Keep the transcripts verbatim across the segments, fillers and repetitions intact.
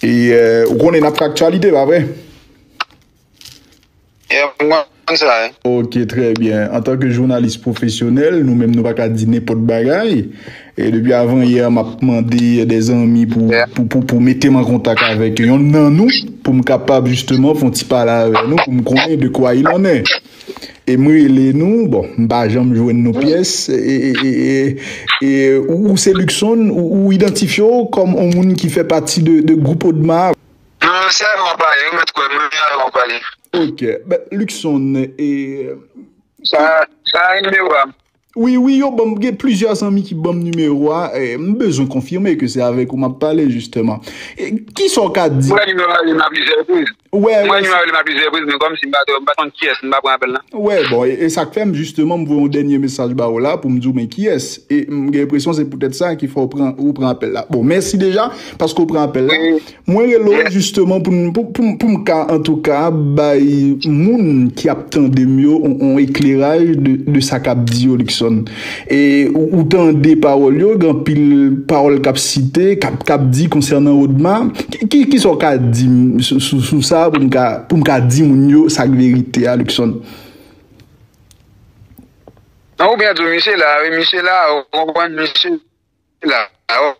E, euh, ou konnen n ap fè aktyalite, pa vre? Yeah, m konn sa, wi. Ok, trè byen. Antanke jounalis pwofesyonèl, nou menm nou pa ka di nenpòt bagay. E depi avan yè, m ap mande de zanmi pou, pou, pou, pou mete m an kontak avèk yonn nan nou, pou m kapab jisteman fè yon ti pale avè nou, pou m konnen de quoi il en est. E m rele nou, bon, m pa janm jwenn nou pyès. E, e, e, e, e ou, ou se Luckson, ou, ou idantifye w kòm yon moun ki fè pati de, de gwoup Odma. Non, se avè w pale, ou mèt kwè, mwen menm avè w pale. Ok. Ben, Luckson, e, sa, sa nimewo a. Wi, wi, yo ban m, gen plizyè zanmi ki ban m nimewo a. E, m bezwen konfime ke se avèk ou m ap pale, jisteman. E, kisa w ka di? Mwen nimewo a, li nan plizyè repriz. Wè, mwen nimewo a, li nan plizyè repriz, men kòmsi m pa, m pa konn kiyès, m pa pran apèl la. Wè, bon, e, e sa k fè m, jisteman, m voye yon dènye mesaj ba ou la pou m di w men kiyès. E m gen enpresyon se poutèt sa ki fè w pran, ou pran apèl la. Bon, mèsi deja, paske w pran apèl la. Wi. Mwen rele w jisteman pou n, pou, pou, pou m ka, antouka, bay moun ki ap tande m yo on, on ekleraj de, de sa k ap di yo, Luckson. E ou, ou tande pawòl yo, gen anpil pawòl k ap site, k ap, k ap di konsènan Odma. Ki, ki, kisa w ka di m sou, sou, sou sa pou m ka, pou m ka di moun yo sa k verite a, Luckson? Non, ou byen di w, misye la, wi, misye la, ou konprann, misye la, ou,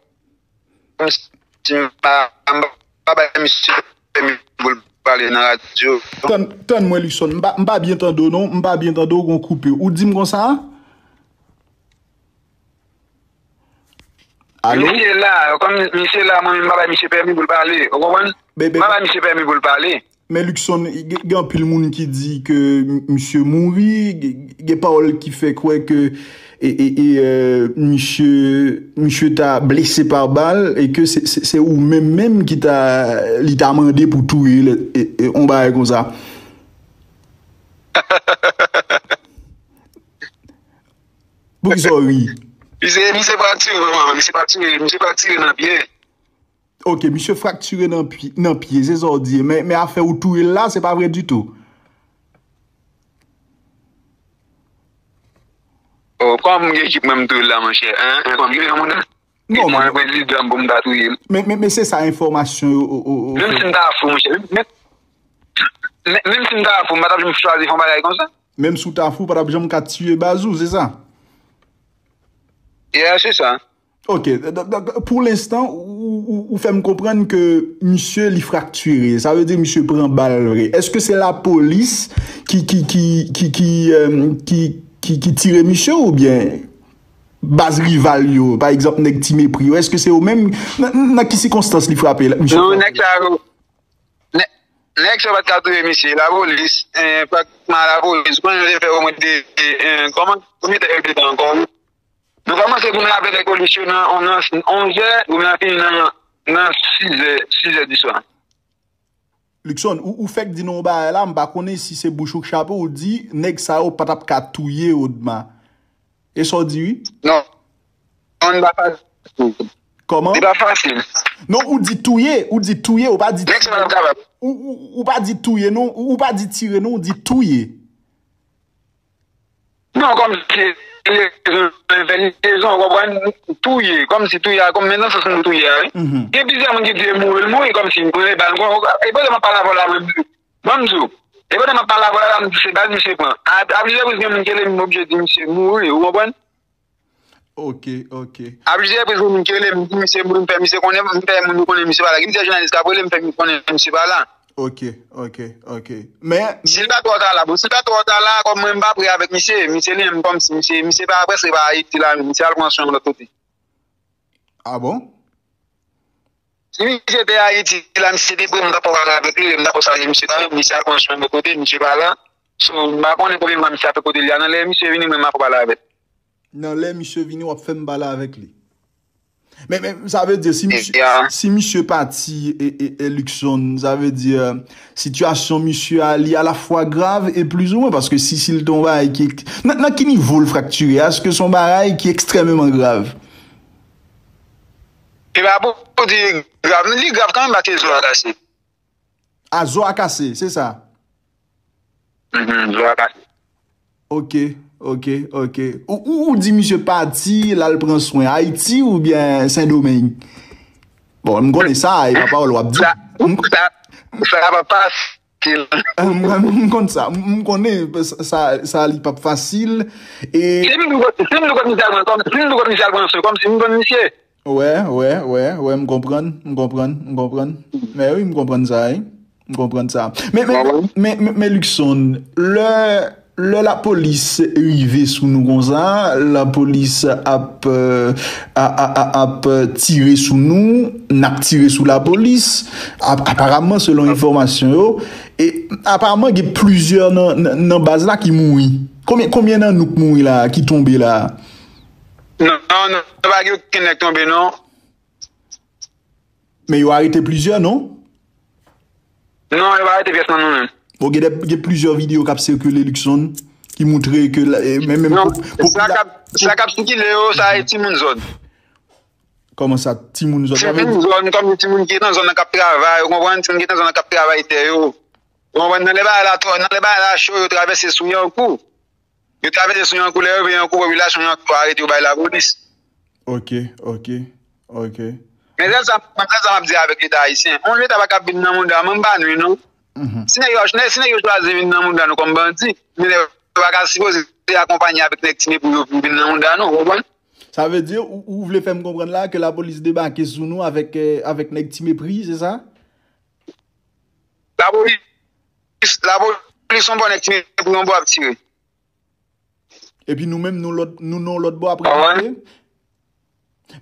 si m pa, m pa bay misye pèmi pou l pale nan radyo. Tann, tann mwen, Luckson, m pa, m pa byen tande w, non, m pa byen tande w, gon koupe. Ou di m konsa? Alo? Misye la, kòm misye la, mwen menm, m pa bay misye pèmi pou l pale, ou konprann? M pa bay misye pèmi pou l pale. Men Luckson, gen, gen anpil moun ki di ke m-, misye mouri, gen, gen pawòl ki fè kwè ke, e, e, e, euh, misye, misye ta blese pa bal, e ke se, se, se ou menm menm ki ta, li ta mande pou touye l, e, e, on bagay konsa. Poukisa w ri? Misye, misye fraktire, vrèman, misye fraktire, misye fraktire nan pye. Ok, misye fraktire nan pye, nan pye, se sa w di. Men, men afè ou touye l la, se pa vre ditou. Oh, kòman m gen ekip mwen m touye l la, monchè? Hein? Hein, kòman m gen yon moun nan? Non, mwen prezidan pou m ta touye l. Men, men, men se sa enfòmasyon yo, o, o, o, menm si m ta fou, monchè. Men, men, menm si m ta fou, m pa t ap janm chwazi fè yon bagay konsa. Menm si w ta fou, w pa t ap janm ka tiye baz ou, se sa? Yeah, se sa. Ok, donk, donk, pou lenstan, ou, ou, ou fè m konprann ke misye li fraktire, sa vle di misye pran bal vre. Èske se lapolis ki, ki, ki, ki, ki, euh, ki, ki, ki tire misye oubyen baz rival yo, pa egzanp, nèg Ti Mepri yo, èske se yo menm? Nan, nan ki sikonstans li frape la, misye frape? Non, nèg sa yo, nè-, nèg sa yo pa t ka touye misye, lapolis, eh, pratman lapolis, konnen yo te fè omwen de, eh, kòman, konbyen tan yo te tan ankò? Nou kòmanse goumen avèk polis yo nan, nan onz è, goumen an fini nan, nan sis è, sis è di swa. Luckson, ou, ou fèk di nou yon bagay la, m pa konnen si se bouch ou k chape, ou di nèg sa yo pa t ap ka touye Odma. E sa w di, wi? Non. Non, li pa fasil. Kòman? Li pa fasil. Non, ou di touye, ou di touye, ou pa di nèg sa yo pa t ap kapab. Ou, ou, ou pa di touye, non, ou, ou pa di tire, non, ou di touye. Non, kòmsi lezon, lezon, w konprann, touye, kòmsi touye a, kòm, men nan sans nou touye a, wi. Mhm. Gen plizyè moun ki di e mouri, l mouri, kòmsi, e pandan m ap pale avè w la, mwen, ban m di w, e pandan m ap pale avè w la, m di se bal misye pran. A, a plizyè repriz, gen moun ki rele m, m oblije di misye mouri, ou konprann? Ok, ok. A plizyè repriz, gen moun ki rele m, m di misye mouri, m fè misye konnen, m fè moun yo konnen misye pa la. Gen plizyè jounalis k ap rele m, fè m konnen misye pa la. Ok, ok, ok. Men si l pa twò ta la, bon, si l pa twò ta la, kòm mwen m pa prè avèk misye, misye li menm kòmsi misye, misye pa, prèske pa Ayiti la menm, misye al pran swen lòt kote. Ah bon? Si misye te Ayiti la, misye te prè, m ta pral pale avèk li, m ta pral salye misye kanmenm, misye al pran swen lòt kote, misye pa la. So, m pa konnen konbyen mwa misye ap fè kote li a, nan lè misye vini, mwen m ap pale avè l. Nan lè misye vini, w ap fè m pale avèk li. Men, men, sa vle di, si misye, si misye pati, e, e, e Luckson, sa vle di, sitiyasyon misye a, li alafwa grav e plizoumwen, paske si, si l te yon bagay ki, nan, nan ki nivo l fraktire a? Èske se yon bagay ki ekstrèmeman grav? E pa pou di grav, li grav kanmenm paske zo a kase. A, zo a kase, se sa? Mhm, zo a kase. Ok, ok, ok. Ou, ou, ou di misye pati, l al pran swen Ayiti oubyen Sendomeng? Bon, m konnen sa, e pa pawòl w ap di. Sa, sa, sa pa fasil. M, m konn sa. M, m konnen sa, sa, sa li p ap fasil. E si m di w kot, si m di w kot misye al pran, kòm, si m di w kot misye al pran swen, kòmsi m konn misye. Wè, wè, wè, wè, m konprann, m konprann, m konprann. Men wi, m konprann sa, wi. M konprann sa. Men, men, men, men, men, Luckson, lè, lè lapolis rive sou nou konsa, lapolis ap, euh, a, a, a, ap tire sou nou, n ap tire sou lapolis. Ap-, aparamman, selon enfòmasyon yo, e aparamman, gen plizyè nan, nan, nan baz la ki mouri. Konbyen, konbyen nan nou k mouri la, ki tonbe la? Non, non, non, pa gen okenn nèg tonbe, non. Men yo arete plizyè, non? Non, yo pa arete pyès nan nou menm. Bon, gen de, gen plizyè videyo k ap sikile, Luckson, ki montre ke la, e, men, menm non, po-, sa k ap, sa k ap sikile yo, sa e timoun zòn. Kòman sa, timoun zòn? Timoun zòn, kòm timoun ki nan zòn nan k ap travay, ou konprann? Timoun ki nan zòn nan k ap travay tè yo. Ou konprann? Nan lè bagay la, nan lè bagay la cho, yo travèse sou Yankou. Yo travèse sou Yankou, lè yo rive Yankou, popilasyon Yankou arete yo bay lapolis. Ok, ok, ok. Men sèl sa, men sèl sa m ap di avèk Leta ayisyen. Yon Leta pa ka vin nan mouda mwen, m pa nou, non. Si nèg yo, si nèg yo chwazi vin nan mouda nou kòm bandi, men nèg yo pa ka sipoze akonpanye avèk nèg Ti Mepri yo pou vin nan mouda nou, ou konprann? Sa vle di, ou, ou vle fè m konprann la ke lapolis debake sou nou avèk, eh, avèk nèg Ti Mepri, se sa? Lapolis, lapolis yon bò, nèg Ti Mepri yon bò ap tire. Epi nou menm, nou lòt, nou nan lòt bò ap rete.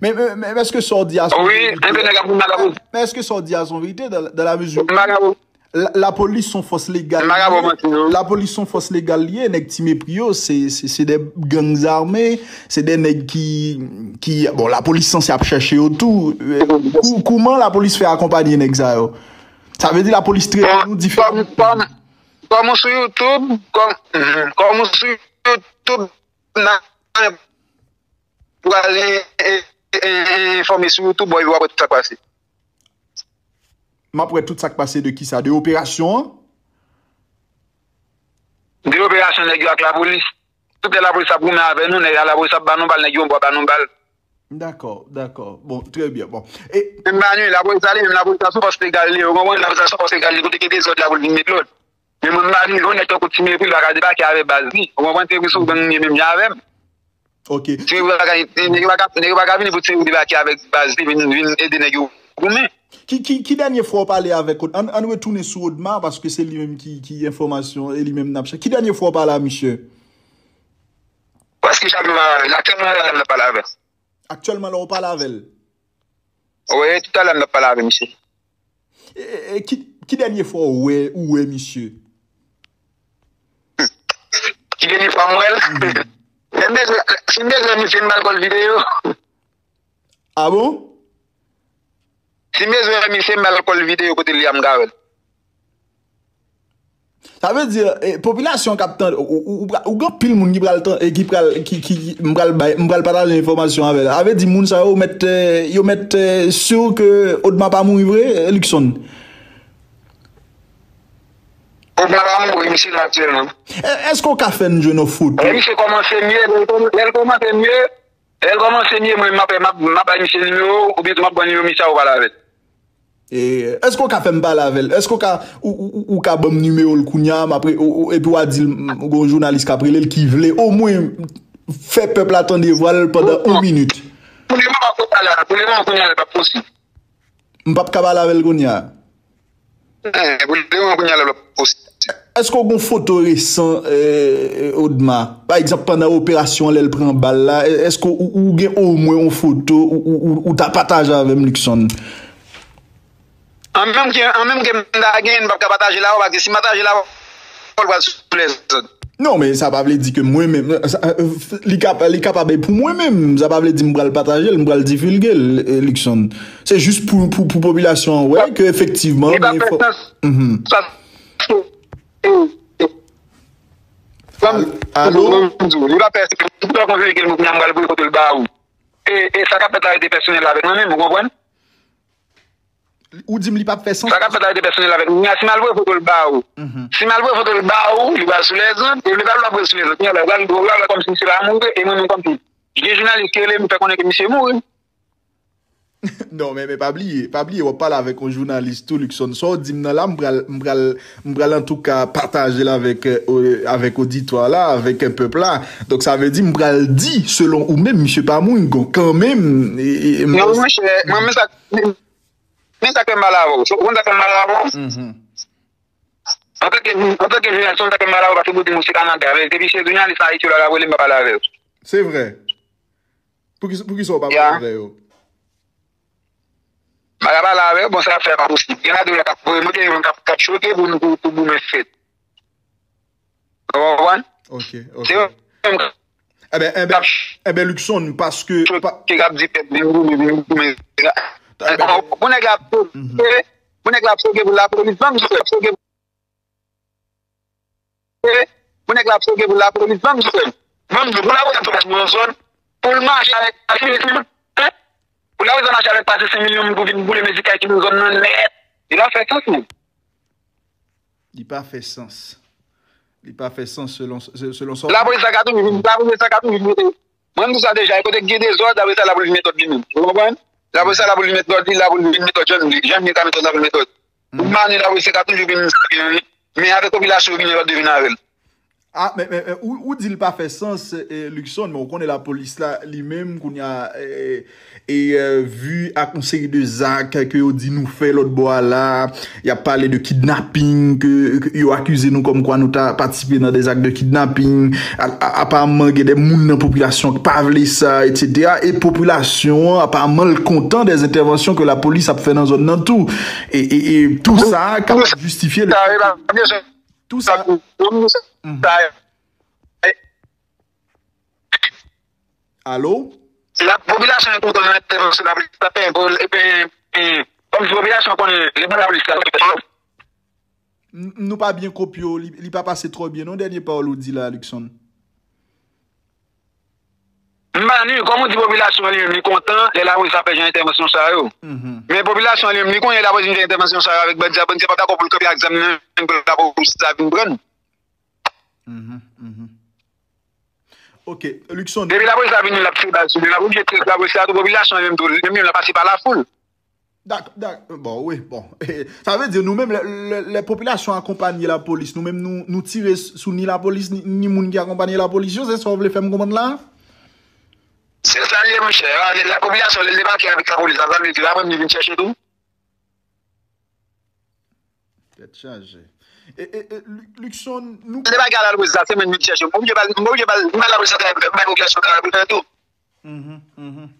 Men, men, men èske sa w di a se yon verite? Men èske sa w di a se yon verite dans, dans la mesure où la, lapolis se yon fòs legal li ye. Lapolis se yon fòs legal li ye, nèg Ti Mepri yo, se, se, se de gang zame, se de nèg ki, ki, bon, lapolis sanse ap chèche yo tou. Kou-, kouman lapolis fè akonpanye nèg sa yo? Sa vle di lapolis trete nou diferan. Kòm, kòm, kòm ou sou YouTube, kòm, kòm ou sou YouTube, nan, pral en-, en-, en-, enfòme sou YouTube, bon, epi w ap wè tout sa k pase. M ap wè tout sa k pase de kisa? De operasyon an? De operasyon nèg yo ak lapolis. Tout lè lapolis ap goumen avè nou, nèg lapolis ap ba nou bal, nèg yo anba ba nou bal. Dakò, dakò. Bon, trè byen. Bon. E men m pa nou, lapolis la li menm, lapolis la se yon fòs legal li ye, ou konprann? Lapolis la se yon fòs legal li, kote gen dezòd la pou l vin met lòd. Men mwen m pa nou, yon nèg tankou Ti Mepri pa ka debake avè baz li. Ou konprann? Ti Mepri se yon gang li ye menm jan avè m. Ok. Ti Mepri pa ka, nèg yo pa ka, nèg yo pa ka vini pou Ti Mepri debake avèk baz li, vin, vin ede nèg yo goumen. Ki, ki, ki dènye fwa w pale avèk Od-, ann, ann retounen sou Odma, paske se li menm ki, ki enfòmasyon, e li menm n ap chèche. Ki dènye fwa w pale a misye? Prèske chak jou m pale avè l, aktyèlman la, m ap pale avè l. Aktyèlman la, w pale avè l? Wi, toutalè m t ap pale avè misye. E, e, e, ki, ki dènye fwa w wè, ou wè misye? Ki dènye fwa m wè l? Si m bezwen, si m bezwen misye, m ba l kòl videyo. A bon? Si m bezwen misye, m ba l kòl videyo kote l ye a, m ka wè l. Sa vle di, eh, popilasyon k ap tande, ou, ou, ou, ou gen anpil moun ki pral tan-, eh, ki pral, ki, ki, ki, m pral bay, m pral pataje enfòmasyon avè l. Sa vle di moun sa yo mèt, eh, yo mèt, eh, si ke Odma pa mouri vre, eh, Luckson. Odma pa mouri, misye la aktyèlman. E, èske w ka fè n jwenn yon foto? Lè misye kòmanse mye, lè l kòm-, lè l kòmanse mye, lè l kòmanse mye, mwen, m ap, m ap, m ap bay misye nimewo, oubyen tou m ap pran nimewo misye a, ou pale avè l. E, èske w ka fè m pale avè l? Èske w ka, ou, ou, ou, ou ka ban m nimewo l kounye a, m ap re-, ou, ou, epi w a di l, m, gon jounalis k ap rele l ki vle omwen fè pèp la tande vwa l pandan yon minit. Pou lemoman kounye a la, pou lemoman kounye a la, l p ap posib. M p ap ka pale avè l kounye a. Eh, pou lemoman kounye a la, l p ap posib. Èske w gon foto resan, eh, Odma? Pa egzanp, pandan operasyon an, lè l pran bal la, èske ou, ou gen omwen yon foto ou, ou, ou, ou ta pataje avè m, Luckson? An menm ke, an menm ke m ta gen, m p ap ka pataje l avè w, paske si m pataje l avè w, l pral sou lèzòd. Non, men sa pa vle di ke mwen menm, sa, eh, li kap-, li kapab e pou mwen menm, sa pa vle di m pral pataje l, m pral divulge l, eh, Luckson. Se jis pou, pou, pou popilasyon an wè ke efektivman, li pa fè sans. Sa, Alo? Li pa fè, si w konfime ke l mwen, kounye a m pral voye foto l ba ou. E, e sa k ap fèt la rete pèsonèl avèk mwen menm, ou konprann? Ou di m li p ap fè sans? Sa k ap fèt la rete pèsonèl avèk mwen. Kounye a, si m al voye foto l ba ou, si m al voye foto l ba ou, li pral sou lèzòd, e li pral voye sou lèzòd. Kounye a la, ou pral, ou pral wè kòmsi misye pa mouri, e mwen menm kòmsi gen jounalis ki rele m, fè konnen ke misye mouri. Non, men, men pa bliye, pa bliye, w ap pale avèk yon jounalis tou, Luckson. Sa w di m nan la, m pral, m pral, m pral antouka pataje l avèk, euh, avèk oditwa la, avèk, euh, pèp la. Donk, sa vle di, m pral di, selon ou menm, misye pa moun, kanmenm. E, e, Non, monchè, mwen, men sa, men sa k fè m mal avè w. Ou konn sa k fè m mal avè w? Mhm. Antanke, antanke jounalis, sa k fè m mal avè w, paske ou di m ou se Kanada. Men depi se jounalis Ayiti yo la, la, rele m pa pale avè yo. Se vre. Poukisa, poukisa w pa pale avè yo? M pa ka pale avè yo, bon, sa ap fè pa posib. Gen ladan yo k ap voye monte, gen moun k ap, k ap choke pou nou, pou, pou goumen fèt. Ou konprann? Ok, ok. Se yo menm k ap Eben, eben, eben, Luckson, paske choke, k ap di pèp, vin goumen, vin goumen. Bon, nèg la ap choke, bon, nèg la ap choke pou lapolis, ban m di w, ap choke Pou nèg la ap choke pou lapolis, ban m di w, ban m di w, pou lapolis ap sou yon zòn, pou l mache avèk, pou lapolis ap mache avèk pase senk mil moun pou vin boule mezi kay ki nan zòn nan nèt. Li pa fè sans, menm. Li pa fè sans. Li pa fè sans selon, se- selon sa w di. Lapolis la ka toujou vin, lapolis la ka toujou vin mete. Mwen, m di sa deja, e kote k gen dezòd, apre sa, lapolis met lòd li menm. Ou konprann? Lapolis sa, lapolis met lòd li, lapolis vin met lòd, jan, jan l ye ka met lòd, lapolis met lòd. Pou mani, lapolis se ka toujou vin, men avèk popilasyon yo vin, lòd yo vin avè l. Ah, men, men, men, ou, ou di l pa fè sans, eh, Luckson, men ou konnen lapolis la, li menm, kounye a, eh, e, eh, vi ak yon seri de zak ke yo di nou fè lòt bò a la, y ap pale de kidnaping, ke, ke yo akize nou kòmkwa nou ta patisipe nan de zak de kidnaping. A, a, aparamman, gen de moun nan popilasyon ki pa vle sa, et cetera. E popilasyon an, aparamman, l kontan de entèvansyon ke lapolis ap fè nan zòn nan tou. E, e, e tou sa kapab jistifye le fè ke tou sa. Mhm. Alo? La popilasyon an kontan nan entèvansyon lapolis la, epi, epi, kòmsi popilasyon konnen lè lapolis la. N- Nou pa byen konprann, li, li pa pase twò byen, non, dènye pawòl ou di la, Luckson. M pa ni, kòm ou di popilasyon an li menm, li kontan, lè lapolis ap fè jan entèvansyon sa yo. Mhm. Men popilasyon an li menm, li konnen lapolis vin fè entèvansyon sa yo avèk bandi a, bandi a pa dakò pou l kanpe ak zam nan, pou lapolis la vin pran l. Mhm, mhm. Ok, Luckson. Depi lapolis la vini, l ap tire bal sou li, l ap oblije tire lapolis la tou, popilasyon an li menm tou, li menm li pase pa lafoul. Dak, dak, bon, wi, bon. Sa vle di, nou menm, lè, lè, lè popilasyon akonpanye lapolis, nou menm, nou, nou tire s- sou ni lapolis, ni, ni moun ki akonpanye lapolis yo, se sa w vle fè m konprann la? Se sa l ye, monchè. Lè, lè popilasyon, lè l debake avèk lapolis la, sa vle di, l ap vin chèche tou. Tèt chaje. E, e, e, Lu- Luckson, nou Lè bagay la, lapolis la, se menm vin chèche. M oblije ba l, m oblije ba l, m ba l lapolis la, bay popilasyon travay pou l fè tou. Mhm, mhm.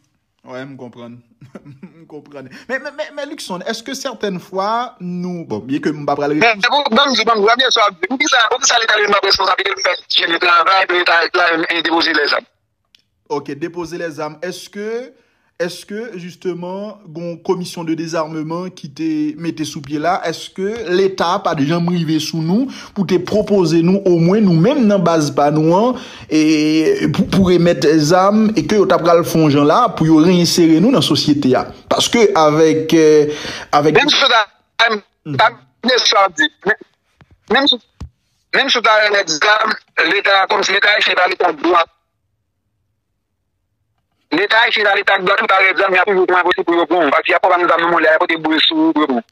Wè, m konprann. M konprann. Men, men, men, men Luckson, èske sètèn fwa nou, bon, byen ke m pa pral Men, reponn. Pou, ban m di, ban m di, ban m di, sa, poukisa, poukisa Leta li menm ap responsabilize l pou fè jene travay, pou Leta la menm depoze lèzam? Ok, depoze lèzam. Èske, èske, jisteman, gon komisyon de dezarmeman ki te mete sou pye la? Èske Leta pa t janm rive sou nou pou te pwopoze nou, omwen nou menm nan baz pa nou an, e pou, pou remèt zam, e ke yo ta pral fè yon jan la pou yo reyensere nou nan sosyete a. Paske avèk, eh, avèk Menm si w ta, ta, ta, sa w di, men- menm si, menm si w ta remèt zam, Leta, kòmsi Leta ayisyen pa Leta dwat. Leta ayisyen la, Leta dwat, ou ta remèt zam, y a toujou pran posib pou yo pran w, paske y a pran zam nan men w, lè y a pote boure sou ou pou yo pran w.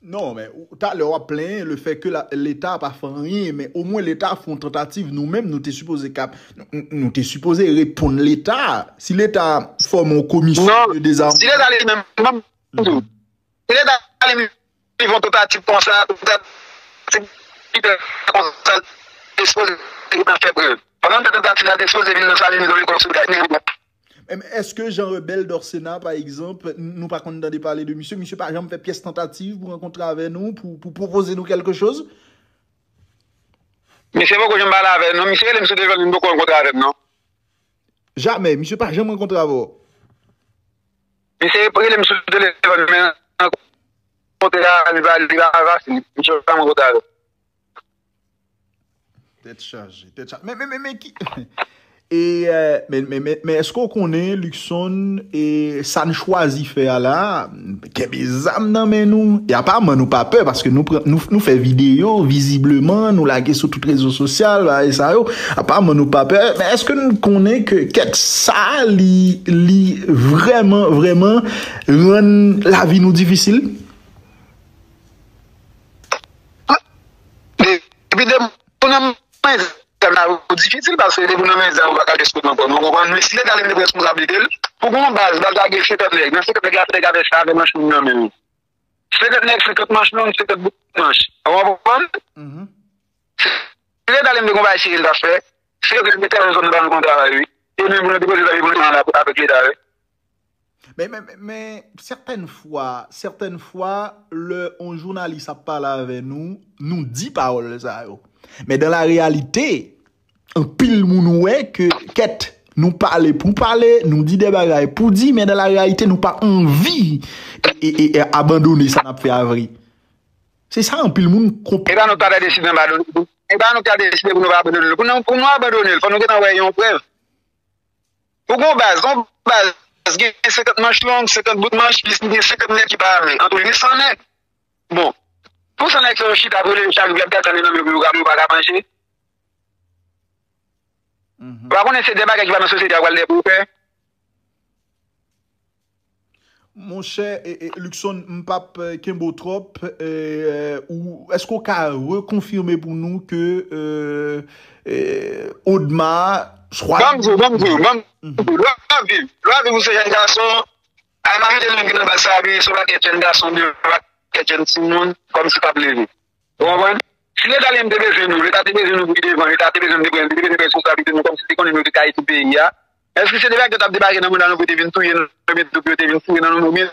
Non, men ou- talè w ap plenyen le fè ke la- Leta pa fè anyen, men omwen Leta fè yon tantativ, nou menm nou te sipoze kap, nou, nou- nou te sipoze reponn Leta. Si Leta fòme yon komisyon Non, de dezarm- si Leta li menm, ban m di w, Mhm. si Leta li menm li fè yon tantativ konsa, tantativ ki fè konsa, l te sipoze gentan fè prèv. Pandan l fè tantativ la, l te sipoze vin nan Salini, nan lekòl Soudal, men Men èske Jean Rebel Dorcena, pa egzanp, n- nou pa konn tande pale de misye? Misye pa janm fè pyès tantativ pou rankontre avè nou, pou, pou pwopoze nou kèlke choz? Misye poko janm pale avè m, non. Misye rele m sou telefòn, li poko rankontre avè m, non. Jamè, misye pa janm rankontre avè w? Misye rele m sou telefòn, men rankontre avè m, li pa, li pa fasil. Misye pa janm rankontre avè m. Tèt chaje, tèt chaje. Men, men, men, men ki, E, e, men, men, men, men èske w konnen, Luckson, e, sa n chwazi fè a la, kenbe zam nan men nou? E apaman nou pa pè, paske nou, pran- nou, nou fè videyo, vizibleman, nou lage sou tout rezo sosyal, bagay sa yo. Apaman nou pa pè, men èske n konnen ke kèt sa, li, li vrèman, vrèman rann lavi nou difisil? Depi depi w nan men zam la, ou difisil, paske depi w nan men zam, ou pa ka fè sou nan kò nou, ou konprann? Men si Leta li pran responsablite l, pou gon baz, baz la gen senkant nèg, nan senkant nèg la, nèg avè sa, avè manch long nan men yo. Senkant nèg, senkant manch long, senkant bout manch. Ou konprann? Si Leta li te gon bagay serye l t ap fè, se yo ki te mete nan zòn nan ba nou kon travay, wi. E menm pou nou depoze zam pou nou te ann avèk Leta, wi. Men, men, men, men sètèn fwa, sètèn fwa, lè yon jounalis ap pale avè nou, nou di pawòl sa yo. Men dan la reyalite, anpil moun wè ke kèt, nou pale pou pale, nou di de bagay pou di, men dan la reyalite, nou pa anvi e, e, e, e abandone sa n ap fè a vre. Se sa anpil moun konprann. E pa nou k ta deside n abandone l. E pa nou k ta deside pou nou pa abandone l. Pou nou, pou nou abandone l, fò nou gentan wè yon prèv. Pou gon baz, gon baz gen senkant manch long, senkant bout manch, plis li gen senkant nèg ki pa ame. An tou, li gen san nèg. Bon, pou san nèg sa yo chita, pou yo leve chak jou, y ap gade nan men yo, yo pa ka manje. Ou pa konnen se de bagay ki pa nan sosyete a pral de pou fè. Monchè, e, e, Luckson, m p ap, e, kenbe w twòp. E, ou, èske w ka rekonfime pou nou ke, e, e, Odma chwazi. Ban m di w, ban m di w, ban m di w. Lè w ap viv, lè w ap viv ou se jèn gason, ay, majorite moun ki nan baz sa a, se yon pakèt jèn gason, yon pakèt jèn timoun, kòmsi k ap leve. Ou konprann? Si Leta li menm te bezwen nou, Leta te bezwen nou pou li devan, Leta te bezwen nou te pran, li te bezwen pran responsablite nou, kòmsi li te konnen nou te ka ede peyi a. Èske se de bagay yo t ap debake nan manda nou pou yo te vin touye nou, oubyen tou pou yo te vin foure nan nou, oubyen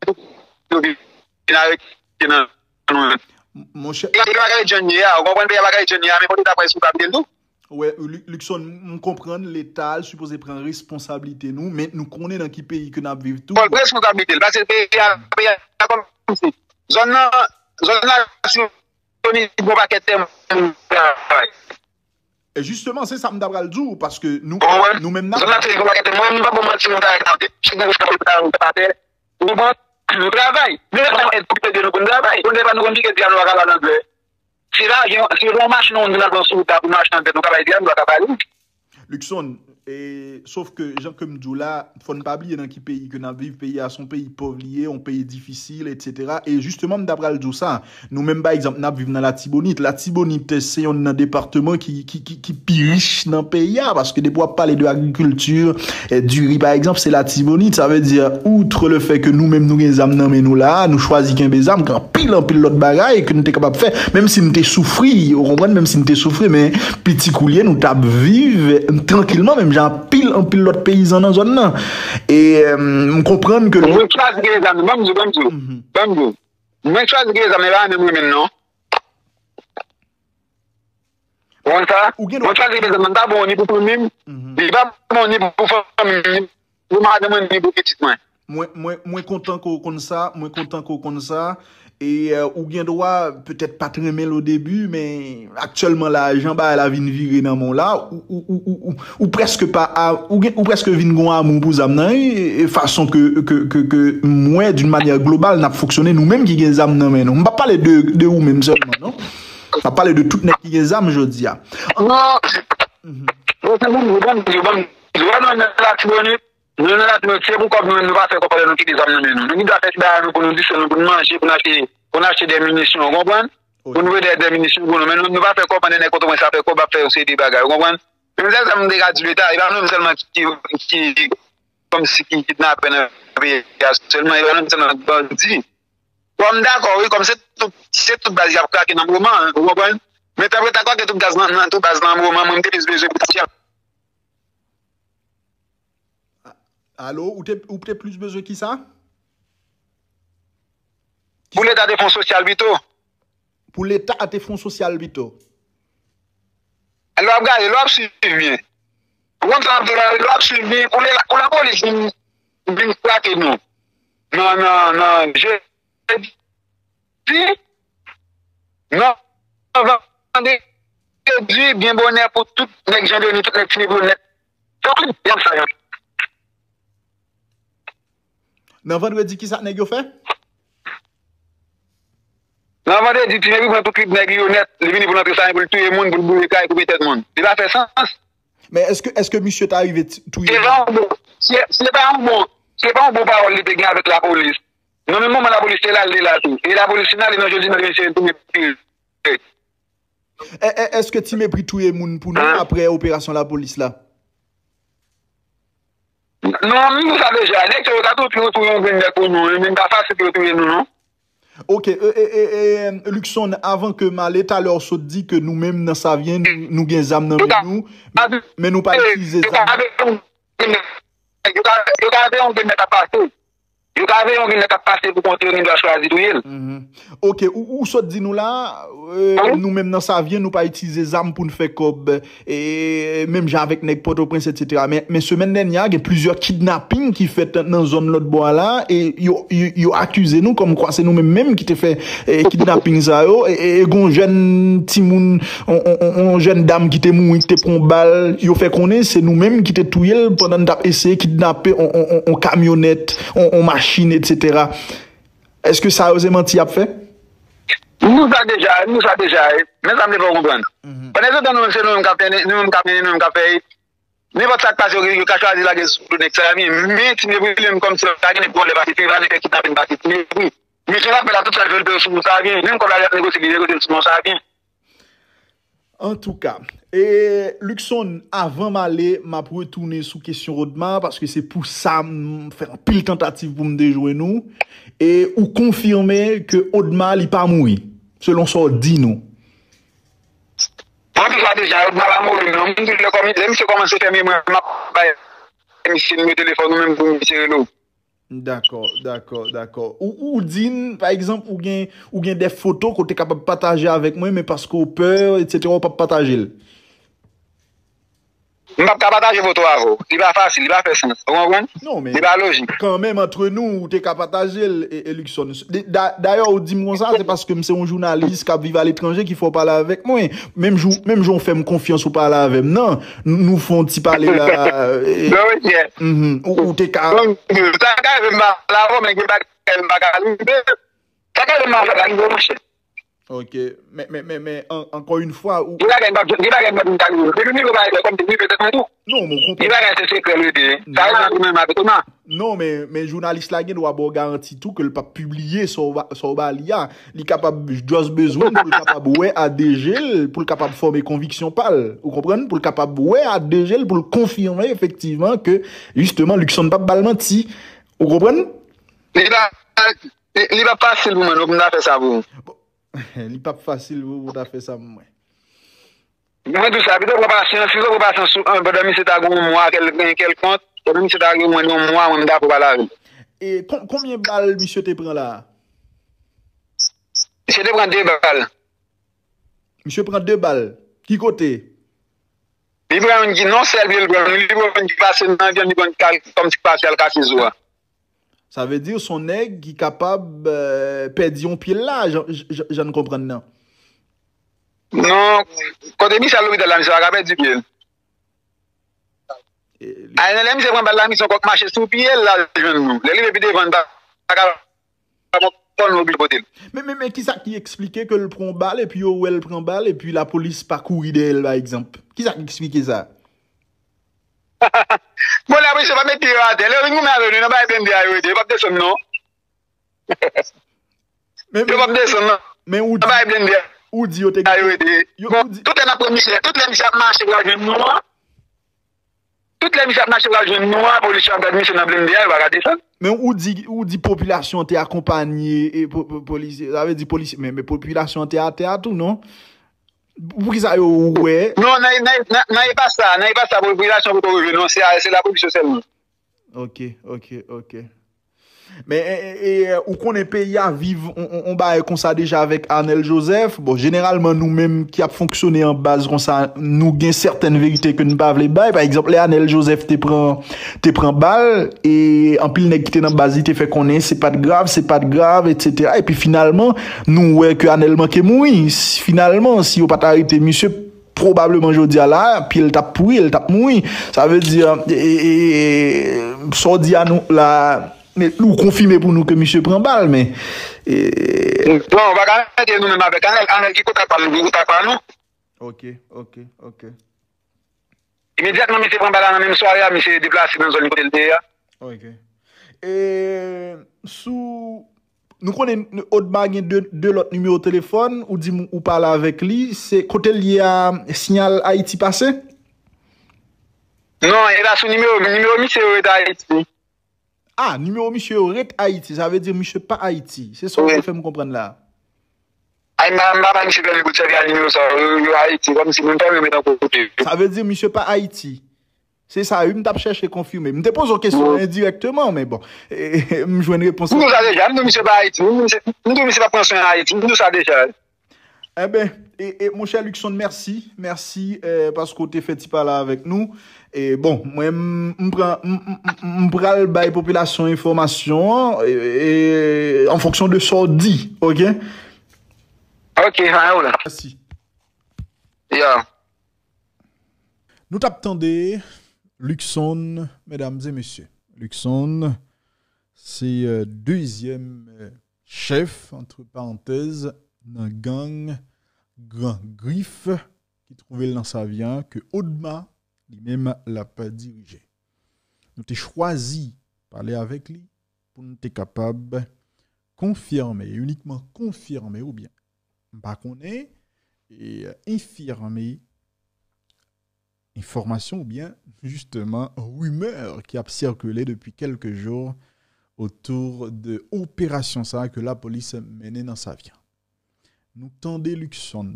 tou pou yo vin arete nan nou menm? Monchè. Peyi a pa ka ret jan l ye a, ou konprann, peyi a pa ka ret jan l ye a, men fò Leta pran responsablite l tou. Wè, Luckson, m konprann Leta l sipoze pran responsablite nou, men nou konnen nan ki peyi ke n ap viv tou. Fò l pran responsablite l, paske peyi a, peyi a kòmsi. Zòn nan, zòn nan, si yo ni gon pakèt tè moun travay. E jisteman, se sa m ta pral di w, paske nou, nou menm n ap. Zòn nan se gon pakèt tè moun, m pa bon manti, moun travay nan tè. Chak nan responsabilite nou atè. Ou konprann? Nou travay. Nou travay pou pede nou pou n travay. Kounye a nou konn pike di a nou pa ka pale anglè. Se la, se yon machin nou vin al pran sou wout la pou nou achte nan tèt nou ka bay di a nou pa ka pale. Luckson, e, sof ke, jan ke m di w la, fò n pa bliye nan ki peyi ke n ap viv. Peyi a se yon peyi pòv li ye, yon peyi difisil, etsetera. E jisteman, m ta pral di w sa. Nou menm, pa egzanp, n ap viv nan Latibonit. Latibonit, se yonn nan depatman ki, ki, ki, ki pi rich nan peyi a, paske depi w ap pale de agrikilti, e, diri, pa egzanp, se Latibonit. Sa vle di, outre le fait que nou menm nou gen zam nan men nou la, nou chwazi kenbe zam, gen anpil, anpil lòt bagay ke nou te kapab fè, menm si n te soufri, ou konprann, menm si n te soufri, men piti kou l ye, nou t ap viv trankilman, menm jan anpil, anpil lòt peyizan nan zòn nan. E, e, m konprann ke. Mwen chwazi kenbe zam, ban m di w, ban m di w, ban m di w. Mwen chwazi kenbe zam, men pa menm renmen l non. Ou konn sa? Mwen chwazi kenbe zam, m ta bon ni pou fanmi m, li pa bon ni pou fanmi m, ni pou madanm mwen, ni pou pitit mwen. Mwen, mwen, mwen kontan ke w konn sa, mwen kontan ke w konn sa. E, e, ou gen dwa petèt pa t renmen l o debi, men aktyèlman la, jan bagay la vin vire nan men w la, ou, ou, ou, ou, ou, ou prèske pa, a, ou gen, ou prèske vin gon amou pou zam nan, e, e fason ke, ke, ke, ke m wè, d'une manière globale, n ap fonksyone, nou menm ki gen zam nan men nou. M p ap pale de, de ou menm sèlman, non. M ap pale de tout nèg ki gen zam jodi a. Non. Bon, se bon, bon, bon, bon, bon, non, nan Latibonit, nou nan Latibonit, se pou kòb nou menm, nou pa fè kòb pandan nou kite zam nan men nou. Nou gen dwa fè ti bagay nou pou nou di se nou, pou nou manje, pou nou achte, pou nou achte de minisyon, ou konprann? Pou nou vle de, de minisyon pou nou, men nou, nou pa fè kòb pandan nèg Pòtoprens ap fè kòb, ap fè yon seri de bagay, ou konprann? Men se sa m te ka di Leta, e pa nou menm sèlman ki, ki, kòmsi ki kidnapè nan peyi a sèlman, e pa nou menm sèlman ki bandi. Bon, m dakò, wi, kòm se tout, se tout baz y ap krake nan moman an, ou konprann? Men tanpri ta krake tout gaz nan, nan tout baz nan moman, mwen, m te plis bezwen pou ti jan. Alo, ou te, ou te plis bezwen ki sa? Pou Leta te fè yon sosyal pito. Pou Leta te fè yon sosyal pito. Lè w ap gade, lè w ap swiv byen. Ou konn sa m ap di w la, lè w ap swiv byen, pou lè, pou lapolis vin, vin krake nou. Nan, nan, nan jedi, nan vandredi, byen bonè pou tout nèg Jan Deni, tout nèg Ti Negro nèt, Se yon klip, y ap sa yo. Nan vandredi, ki sa nèg yo fè? Nan vandredi, Ti Mepri pran tout klip nèg yo nèt. Li vini pou l antre sa, pou l touye moun, pou l boule kay, koupe tèt moun. Li pa fè sans. Men èske, èske misye ta rive t- touye Se moun? Pa yon bon, se, se pa yon bon, se pa yon bon pawòl li te gen avèk lapolis. Nan menm moman lapolis te la, li te la tou. E lapolis fin ale nan jodi, nan misye tounen pire. È- è- Èske Ti Mepri touye moun pou nou apre operasyon lapolis la? Non, m di sa deja. Nèg sa yo ka tou tou touye yon grenn nèg pou nou. Men pa fasil pou yo touye nou, non. Ok, e, e, e, e, Luckson, avan ke m ale, talè w sot di ke nou menm nan Savyen, nou, nou gen zam nan men nou, men nou pa itilize zam. Yo ka veye yon grenn nèg ap pase. Yo ka veye yon grenn nèg ap pase pou kont yo, gen dwa chwazi touye l. Ok, ou, ou sot di nou la, e, nou menm nan Savyen, nou pa itilize zam pou n fè kòb, e, menm jan avèk nèg Pòtoprens, etsetera. Men, men semèn dènyè a, gen plizyè kidnaping ki fèt nan zòn lòt bò a la, e yo, yo, yo akize nou kòmkwa se nou menm menm ki te fè e, kidnaping sa yo, e, e, e gon jèn timoun, on, on, on, on jèn dam ki te mouri, ki te pran bal, yo fè konnen se nou menm ki te touye l pandan n t ap eseye kidnape on, on, on, on kamyonèt, on, on machin, etsetera. Èske sa yo se manti y ap fè? Nou sa deja, nou sa deja, e. Men sa m te fè w konprann. Pandan se tan nou menm se nou menm k ap mennen, nou menm k ap mennen, nou menm k ap fè, e. Nenpòt sa k pase, yo ka chwazi lage sou do nèg sa, men, men Ti Mepri li menm kòmsi l pa gen pwoblèm pase Ti Mepri, pa gen kidnaping pase Ti Mepri. Misye l ap fè la, tout sa l vle l fè sou Savyen. Menm kòb la li ap negosye, li negosye l sou non Savyen. Antouka, e, Luckson, avan m ale, m ap retounen sou kesyon Odma, paske se pou sa m fè anpil tantativ pou m te jwenn ou. E ou konfime ke Odma li pa mouri, selon sa w di nou. Mwen di sa deja, yo pa mouri non. M di lè kòm lè misye kòmanse fè memwa, m ap bay misye nimewo telefòn ou menm pou misye rele w. Dakò, dakò, dakò. Ou, ou di n, pa egzanp, ou gen, ou gen de foto ke w te kapab pataje avèk mwen, men paske w pè, etsetera, w p ap pataje l. M p ap ka pataje foto avè w. Li pa fasil, li pa fè sans. Ou konprann? Non, men li pa lojik. Kanmenm, antre nou, ou te ka pataje l, e, e Luckson. Dayè, ou di m konsa, se paske m se yon jounalis k ap viv aletranje ki fè w pale avèk mwen. Menm jan, menm jan w fè m konfyans ou pale avè m nan, nou, nou fè yon ti pale la. E, Non, mesye. Mhm. Ou, ou te ka. Sa ka rive m pale avè w, men gen bagay m pa ka rive. Sa ka rive m pa ka rive, monchè. Ok. Men, men, men, men an, ankò yon fwa, ou. Gen bagay m p ap, gen bagay m p ap vin ka rive. Depi m rive pa rive, kòm se rive tèt mwen tou. Non, men w konprann. Gen bagay se sekrè l rete. Sa rive pou menm avèk Odma. Non, men, men jounalis la gen dwa ba w garanti tou ke l p ap pibliye sa w ba, sa w ba li a. Li kapab just bezwen pou l kapab wè a de je l, pou l kapab fòme konviksyon pa l. Ou konprann? Pou l kapab wè a de je l, pou l konfime efektivman ke, jisteman, Luckson p ap ba l manti. Ou konprann? Li pa, li, li pa fasil pou mwen, non, pou m ta fè sa pou ou. Li p ap fasil pou ou ta fè sa pou mwen. Mwen di w sa, pito pran pasyans, pito pran pasyans sou, pandan misye ta gen yon mwa kèl, kèlkonk, pandan misye ta gen mwen yon mwa, mwen m dakò pale avè l. E kon, konbyen bal misye te pran la? Misye te pran de bal. Misye pran de bal. Ki kote? Li pran youn ki non sèl pye l pran, li pran youn ki pase nan vyann, li pran kòm ti pase al kase zo a. Sa vle di se yon nèg ki kapab, euh, pèdi yon pye l la, jan, jan, jan n konprann nan. Non, kote misye al lopital la, misye pa ka pèdi pye l. Ay, nan lè misye pran bal la, misye ankò k mache sou pye l la jwenn nou. Lè l rive pi devan, l pa pa ka pran kò l, nou oblije pote l. Men, men, men kisa ki eksplike ke l pran bal epi yo wè l pran bal epi lapolis pa kouri dèyè l, pa egzanp? Kisa ki eksplike sa? Bon, lapolis yo pa met pye yo atè. Lè yo vin goumen avè nou, nan bay blende a yo rete, yo p ap desann non. Yo p ap desann non. Men ou di, ou di yo te gen. Tout lè n ap pran misye, tout lè misye ap mache pral jwenn nou an, tout lè misye ap mache pral jwenn nou an, polis yo ap gad misye nan blende a, yo pa ka desann. Men ou di, ou di popilasyon an te akonpanye e polisye, sa vle di polisye, men, men popilasyon an te atè a tou, non? Poukisa yo wè? Non, nan, nan, nan, nan e pa sa, nan e pa sa, popilasyon poko rive non, se, se lapolis yo sèlman. Ok, ok, ok. Men, e, e, e, ou konnen peyi a viv on, on, on bagay konsa deja avèk Arnel Joseph. Bon, jeneralman, nou menm ki ap fonksyone an baz konsa, nou gen sètèn verite ke n pa vle bay. Pa egzanp, lè Arnel Joseph te pran, te pran bal, e anpil nèg ki te nan baz li te fè konnen se pa t grav, se pa t grav, etsetera. Epi finalman, nou wè ke Arnel manke mouri. Finalman, si yo pa t arete misye, pwobableman jodi a la, pye l t ap pouri, l t ap mouri. Sa vle di, e, e, e, sa w di a nou la, men ou konfime pou nou ke misye pran bal, men, e, Bon, ou pa ka mete nou menm avèk Anèl. Anèl ki kontak pa nou, ki kontak pa nou. Ok, ok, ok. Imedyatman, misye pran bal la nan menm sware a, misye deplase nan zòn kote l te ye a. Ok. E, sou, nou konnen Odma gen de, de lòt nimewo telefòn, ou di m ou pale avèk li, se kote l ye a, Sinyal Ayiti pase? Non, e pa sou nimewo, nimewo misye yo ret Ayiti. Ah, nimewo misye yo ret Ayiti, sa vle di misye pa Ayiti. Se sa w Wi. vle fè m konprann la. Ay, m pa, m pa bay misye pèmi pou t sèvi a nimewo sa yo, yo Ayiti, kòmsi moun fèmen met an kote yo. Sa vle di misye pa Ayiti. Se sa, wi, m t ap chèche konfime. M te poze w kesyon endirèkteman, men bon, e, e, m jwenn repons M lan. di w sa deja, m di w misye pa Ayiti, m di w misye, m di w misye pa pran swen Ayiti, m di w sa deja. Enben, e, e, monchè Luckson, mèsi. Mèsi, eh, paske w te fè ti pale avèk nou. E bon, mwen, m, m pran, m, m, m, m pral bay popilasyon enfòmasyon an, e, e, an fonksyon de sa w di, ok? Ok, anyen w la. Mèsi. Ya. Nou t ap tande Luckson, medam e mesye. Luckson, se, euh, dezyèm, euh, chèf, antre parantèz, nan gang Gran Grif ki twouve l nan Savyen an, ke Odma, li menm, l ap dirije. Nou te chwazi pale avèk li pou n te kapab konfime, e inikman konfime, oubyen, m pa konnen, e, enfime enfòmasyon oubyen, jisteman, rimè ki ap sikile depi kèlke jou otou de operasyon sa a ke lapolis mennen nan Savyen. Nou tande Luckson,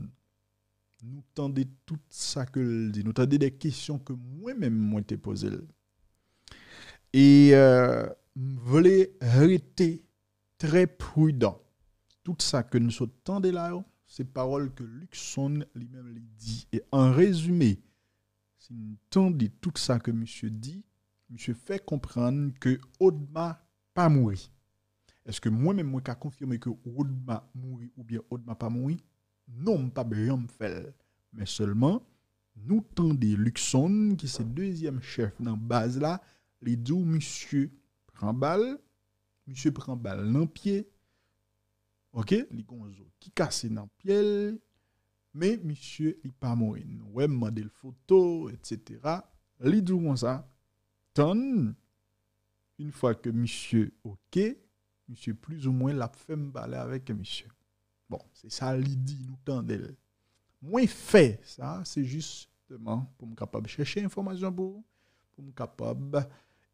nou tande tout sa ke l di, nou tande de kesyon ke mwen menm mwen te poze l. E, euh, m vle rete trè pridan. Tout sa ke n sot tande la yo, se pawòl ke Luckson li menm li di. E an rezime, si n tande tout sa ke misye di, misye fè konprann ke Odma pa mouri. Èske mwen menm mwen ka konfime ke Odma mouri oubyen Odma pa mouri? Non, m p ap janm fè l. Men sèlman, nou tande Luckson, ki se dezyèm chèf nan baz la, li di w misye pran bal, misye pran bal nan pye, ok, li gon zo ki kase nan pye l, men misye li pa mouri. Nou wè, m mande l foto, etsetera. Li di w konsa, tann, yon fwa ke misye ok, misye plizoumwen l ap fè m pale avèk misye. Bon, se sa li di, nou tande l. Mwen fè sa, se jisteman pou m kapab chèche enfòmasyon pou ou, pou m kapab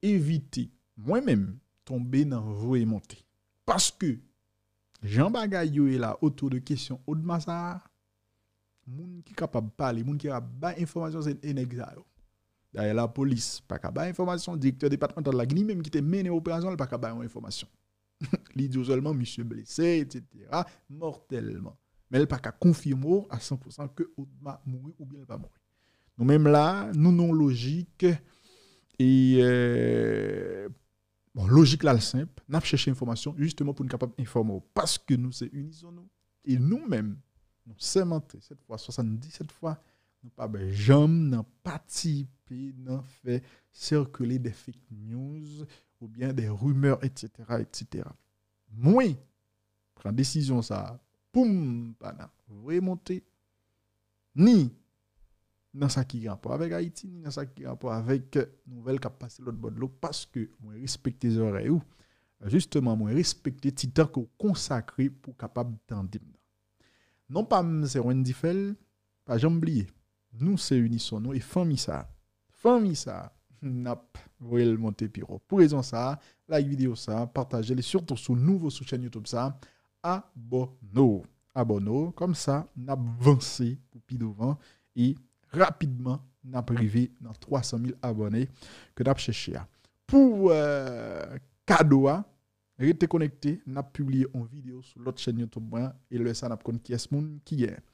evite mwen menm tonbe nan voye monte. Paske, jan bagay yo ye la otou de kesyon Odma sa a, moun ki kapab pale, moun ki kapab bay enfòmasyon, se e nèg sa yo. Dayè, lapolis pa ka bay enfòmasyon, direktè depatmantal la, li menm ki te mennen operasyon, li pa ka bay yon enfòmasyon. Li di w sèlman misye blese, etsetera, mòtèlman. Men l pa ka konfime w a san pou san ke Odma mouri oubyen l pa mouri. Nou menm la, nou nan yon lojik, e, euh, bon, lojik la l senp, n ap chèche enfòmasyon, jisteman pou n kapab enfòme w. Paske nou se inison nou, e nou menm, nou sèmante, sèt fwa, swasanndisèt fwa, nou p ap janm nan patisipe nan fè sikile de fake news oubyen de rimè, etsetera, etsetera. Mwen pran desizyon sa a pou m pa nan voye monte, ni nan sa ki gen rapò avèk Ayiti, ni nan sa ki gen rapò avèk nouvèl k ap pase lòt bò dlo, paske mwen respekte zòrèy ou. Jisteman, mwen respekte ti tan ke w konsakre pou w kapab tande m nan. Non pa m se Wendy Fèl, pa janm bliye, nou se inison nou e fanmi sa a, fanmi sa a, n ap voye l monte pi wo. Pou rezon sa a, like videyo sa a, pataje l, sitou si w nouvo sou chèn YouTube sa a, abòne w. Abòne w, kòmsa n ap vanse pou pi douvan e rapidman n ap rive nan twa san mil abòne ke n ap chèche a. Pou, euh, kado a, rete konekte, n ap pibliye yon videyo sou lòt chèn YouTube mwen, e lè sa n ap konn kiyès moun ki genyen.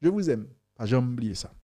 Je vous aime, pa janm bliye sa.